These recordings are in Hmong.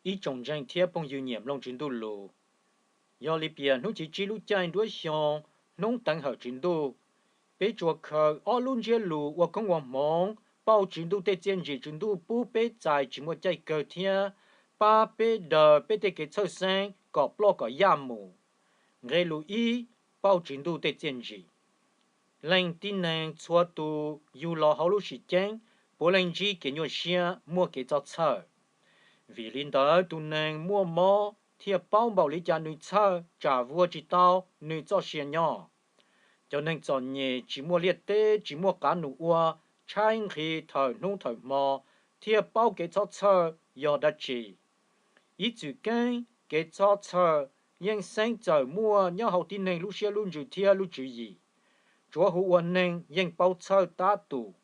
Ib tsoom ntseeg thiab phooj ywg nyiam mloog Tswv Ntuj lus, yog li piam hnub chiv tsib lub caij nruab xyoo, hnub teev hawm Tswv Ntuj, peb tsuas khaws ob lub ntsiab lus ua koob ua hmoov pauj Tswv Ntuj tej txiaj ntsim Tswv Ntuj pub peb txais tsis muaj caij kawg thiab pab peb daws peb tej kev txhawj xeeb kom ploj kom yaj mus. Nqe lus ib, pauj Tswv Ntuj tej txiaj ntsim. Leej tib neeg txhua tus yug los hauv lub sim ceeb puav leej ntsib kev nyuaj siab, muaj kev txhob txhawj. Vim li ntawd tus neeg muaj mob thiaj paub npaum li cas nws txhawj tsam vuag tsis tau nws txoj sia nyob. Cov neeg txom nyem tsis muaj liaj teb tsis muaj qav num ua, tshaib nqhis thawm hnub thawm hmo thiaj paub kev txhob txhawj yog dab tsi. Ib txwm keeb kev txhob txhawj yeej xeeb txawm muaj nyob hauv tib neeg lub siab lub ntsws thiab lub tswv yim. Tsuav hu ua neeg yeej paub txhawj tab tus.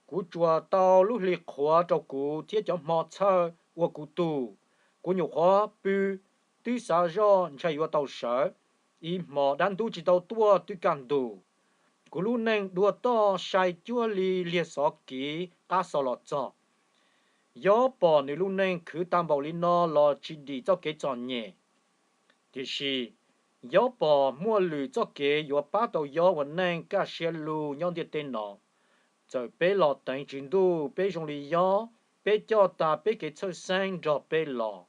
Kuv tsuas tau lub hli qhuav rau kuv thiab cov hmo txhawj ua kuv tug. Kuv nyuam qhuav pw twb xav zoj ntshai yuav tau sawv, ib hmos dab ntub tsis tau tuaj twb kaj ntug. Kuv lub neej dua toj sai cuag li liag xov kiv qab xov los txog. Yob pom nws lub neej khwv tag npaum li no los tsis dim txoj kev txom nyem. Tiam sis, Yob pom muaj lwm txoj kev yuav pab tau Yob ua neej kaj siab lug nyob ntiaj teb no. Txawm peb los teev Tswv Ntuj peb zoo li Yob, peb coj tas peb kev txhawj xeeb nrog peb los.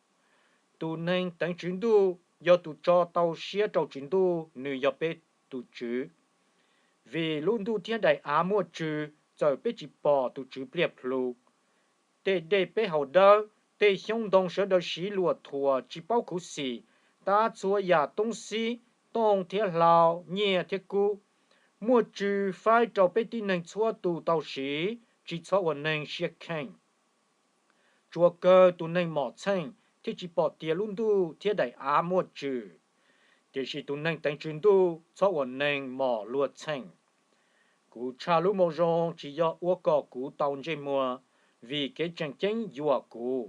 Tus neeg teev Tswv Ntuj yog tus tso tau siab rau Tswv Ntuj, nws yog peb tus Tswv. Vim lub ntuj thiab daim av muaj tswv, txawm peb tsis pom tus Tswv pliaj plhu. Tej dej peb haus dawb, tej xyoob ntoo sawv daws siv luam thuam tsis paub khuv xim, tab txhua yam toob xib, tooj thiab hlau, nyiaj thiab kub, muaj tswv faib rau peb tib neeg txhua tus tau siv, tsis txhob ua neeg siab kheej. Tsuas kawg tus neeg mom txheej thiaj tsis pom tias lub ntuj thiab daim av muaj tswv. Tiam sis tus neeg teev Tswv Ntuj txhob ua neeg mom luag txheej. Kuv tshaj lub Moo Zoo tsis yog ua kom kuv tau ntsej muag, vim kev tseem ceeb yuam kuv.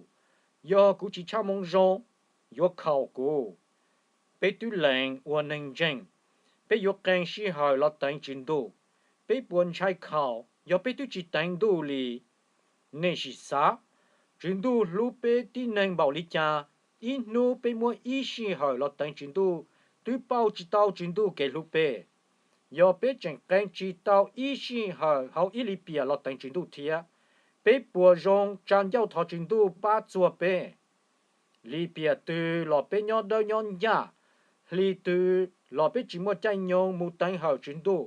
Yog kuv tsis tshaj Moo Zoo, yuav khaum kuv. Peb twb lees ua neeg ntseeg, peb yuav qee sij hawm los teev Tswv Ntuj. Peb puas ntshai khaum yog peb twb tsis teev Ntuj li? Nej sim xav, Tswv Ntuj hlub peb tib neeg npaum li cas, ib hnub peb muab ib sij hawm los teev Tswv Ntuj twb pauj tsis tau Tswv Ntuj kev hlub peb. Yog peb tseem qee tsis tau ib sij hawm hauv ib li piam los teev Tswv Ntuj thiab, peb puas zoo tsa ncauj thov Tswv Ntuj pab txuag peb? Li piam twg los peb nyob dawb nyob ncaj, hli twg los peb tsis muaj caij nyoog mus teev hawm Tswv Ntuj,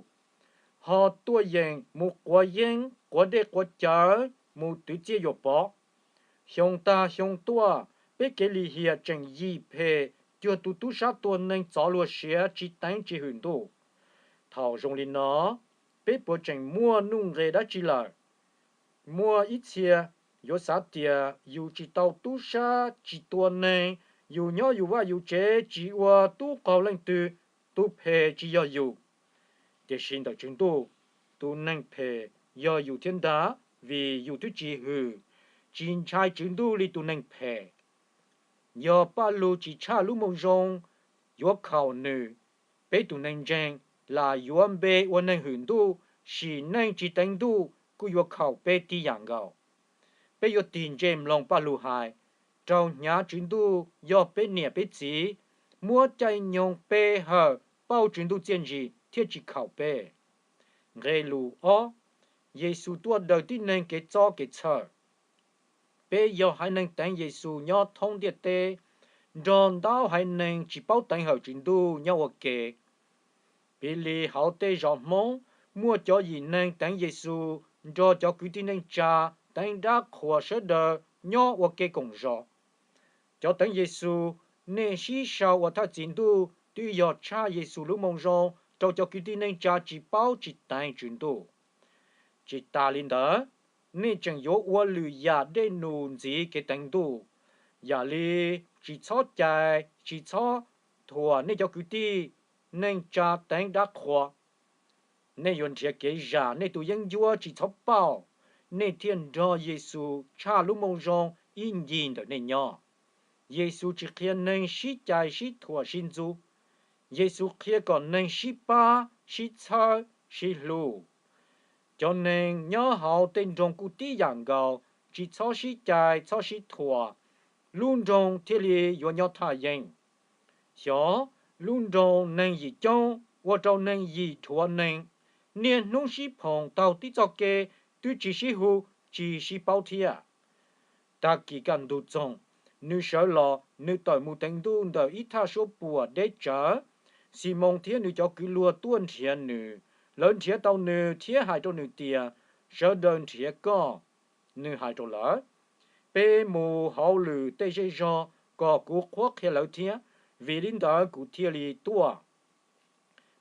ho tuaj yeem mus quav yeeb quav dej quav cawv mus twv txiaj yuam pov. Xyoo tag xyoo tuaj, peb kev lim hiam tseem yim phem cuag tus tub sab tua neeg txov luag siav tsis teev tsis hwm Ntuj. Thaum zoo li no, peb puas tseem muaj nuj nqes dab tsi lawm? Muaj ib txhia yuav xav tias yus tsis tau tub sab tsis tua neeg, yus nyob yus vaj yus tsev tsis ua tub qaug leej twg, tus phem tsis yog yus. Tiam sis ntawm Tswv Ntuj, tus neeg phem yog yus thiab ntag, vim yus twb tsis hwm, tsis ntshai Tswv Ntuj li tus neeg phem. Yog Paj Lug tsis tshaj lub Moo Zoo yuav khaum nws, peb tus neeg ntseeg lam yuav npe ua neeg hwm Ntuj, sim neej tsis teev Ntuj kuj yuav khaum peb tib yam nkaus. Peb yuav tig ntse mloog Paj Lug hais, raug hnyav Tswv Ntuj yog peb niam peb txiv, muab caij nyoog pe hawm pauj Tswv Ntuj txiaj ntsim thiaj tsis khaum peb. Nqe lus ob, Yexus tuaj daws tib neeg kev txob kev txhawj. Peb yog haiv neeg teev Yexus nyob thoob ntiaj teb, nrog ntau haiv neeg tsis paub teev hawm Tswv Ntuj nyob ua ke. Piv li hauv tej zos Hmoob, muaj cov yim neeg teev Yexus nrog cov kwv tij neej tsa teev dab qhuas sawv daws nyob ua ke koom zos. Cov teev Yexus, nej sib sau ua Thawj Txi Ntuj twb yog tshaj Yexus lub Moo Zoo rau cov kwv tij neej tsa tsis paub tsis teev Tswv Ntuj. Tsis tas li ntawd, nej tseem yuav ua lwm yam dej num ntxiv kev teev Ntuj, yam li tsis txhob cais tsis txhob thuam nej cov kwv tij neej tsa teev dab qhuas. Nej yuav nrhiav kev zam nej tus yeeb ncuab tsis txhob pauj, nej thiaj nrog Yexus tshaj lub Moo Zoo ib ncig ntawm nej nyob. Yexus tsis qhia neeg sib cais sib thuam sib ntxub. Yexus qhia kom neeg sib pab, sib txhawb, sib hlub. Cov neeg nyob hauv tej nroog kuj tib yam nkaus, tsis txhob sib cais txhob sib thuam, lub nroog thiaj li yuav nyob thaj yeeb. Xyov, lub nroog neeg yim coob ua rau neeg yim dhuav neeg, niaj hnub sib phoom taug tib txoj kev, twb tsis sib hu, tsis sib paub thiab. Tag kis kaj ntug txoog, nws sawv los, nws tawm mus teev Ntuj ntawm ib thaj suab puam deb tsawv. Ximoos thiab nws cov kwv luag tuaj nrhiav nws. Lawv nrhiav tau nws thiab hais rau nws tias, Sawv daws nrhiav koj. Nws hais rau lawv, Peb mus hauj lwm tej zej zog kom kuv qhuab qhia lawv thiab, vim li ntawd kuv thiaj li tuaj.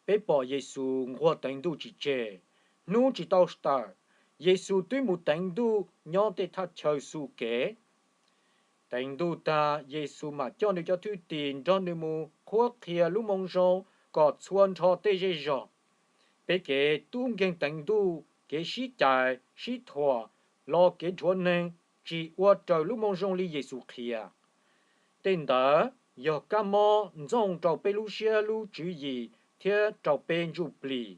Peb pom Yexus nquag teev Ntuj tsis tseg, hnub tsis tau tawm, Yexus twb mus teev Ntuj nyob tej thaj chaw xu kev. Teev Ntuj tag, Yexus mam coj nws cov thwj tim nrog nws mus qhuab qhia lub Moo Zoo kom txhua nrho tej zej zog. Peb kev tub nkeeg teev Ntuj, kev sib cais sib thuam los kev dhuav neeg tsis ua raws lub Moo Zoo li Yexus qhia. Tej ntawd yog kab mob ntxooj rau peb lub siab lub tswv yim thiab rau peb ntsuj plig.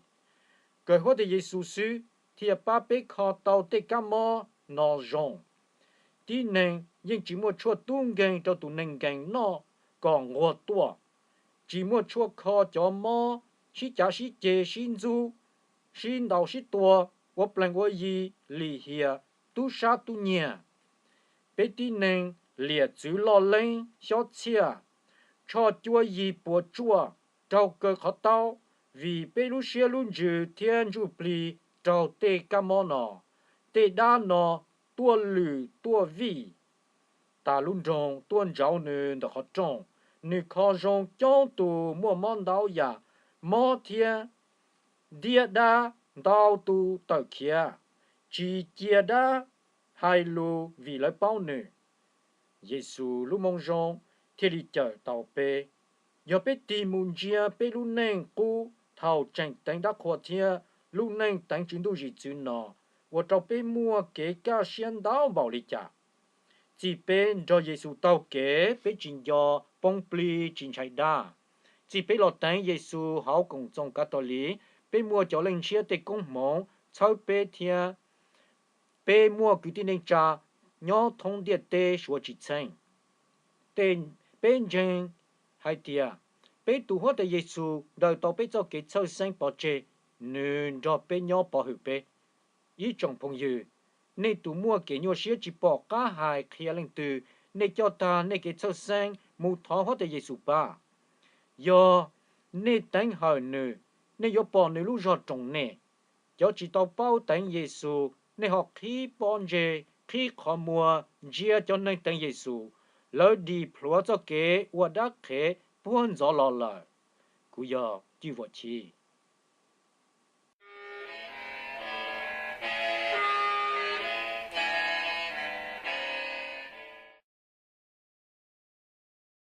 Kawm Huab Tais Yexus xwb thiaj pab peb kho tau tej kab mob no zoo. Tib neeg yeej tsis muaj tshuaj tub nkeeg rau tus neeg nkees noj kom nquag tuaj, tsis muaj tshuaj kho cov mob sib cav sib ceg, sib ntxub, sib ntaus sib tua, ua plees ua yi, lim hiam, tub sab tub nyiag. Peb tib neeg liam txwv loj leeb xyob txhiaj, tshoj cuab yig puas tsuaj, raug kaw qhov taub, vim peb lub siab lub ntsws thiab ntsuj plig raug tej kab mob no. Tej dab no tuaj lwm tuaj vij, tas lub nroog tuaj ntsauv nws ntawm qhov rooj. Nws kho zoo coob tus muaj mob ntau yam, mob thiab ntiab dab ntau tus tawm khiav, tsis cia dab hais lus vim lawv paub nws. Yexus lub Moo Zoo thiaj li cawm tau peb. Yog peb tig mus ntsia peb lub neej qub thaum tseem teev dab qhuas thiab lub neej teev Tswv Ntuj zim txwv no, ua rau peb muaj kev kaj siab ntau npaum li cas. Txij peb nrog Yexus taug kev, peb tsis nco poob plig, tsis ntshai dab. Txij peb los teev Yexus hauv Koom Txoos Kav Tos Liv, peb muaj cov Leej Ntshiab tej koob hmoov txhawb peb thiab peb muaj kwv tij neej tsa nyob thoob ntiaj teb suav tsis txheej. Peb ntseeg hais tias peb tus Huab Tais Yexus daws tau peb txoj kev txhawj xeeb pov tseg, nws nrog peb nyob pov hwm peb. Ib tsoom phooj ywg, nej tus muaj kev nyuaj siab tsis pom qab hais qhia leej twg, nej coj tag nej kev txhawj xeeb mus thov Huab Tais Yexus pab. Yog nej teev hawm nws, nej yuav pom nws lub zog roos nej. Cov tsis tau paub teev Yexus, nej ho qhib pob ntseg, qhib qhov muag ntsia cov neeg teev Yexus, lawv dim plhuav txoj kev ua dab qhev puag ntxov los lawm. Kuv yog Cwj Vam Chiv.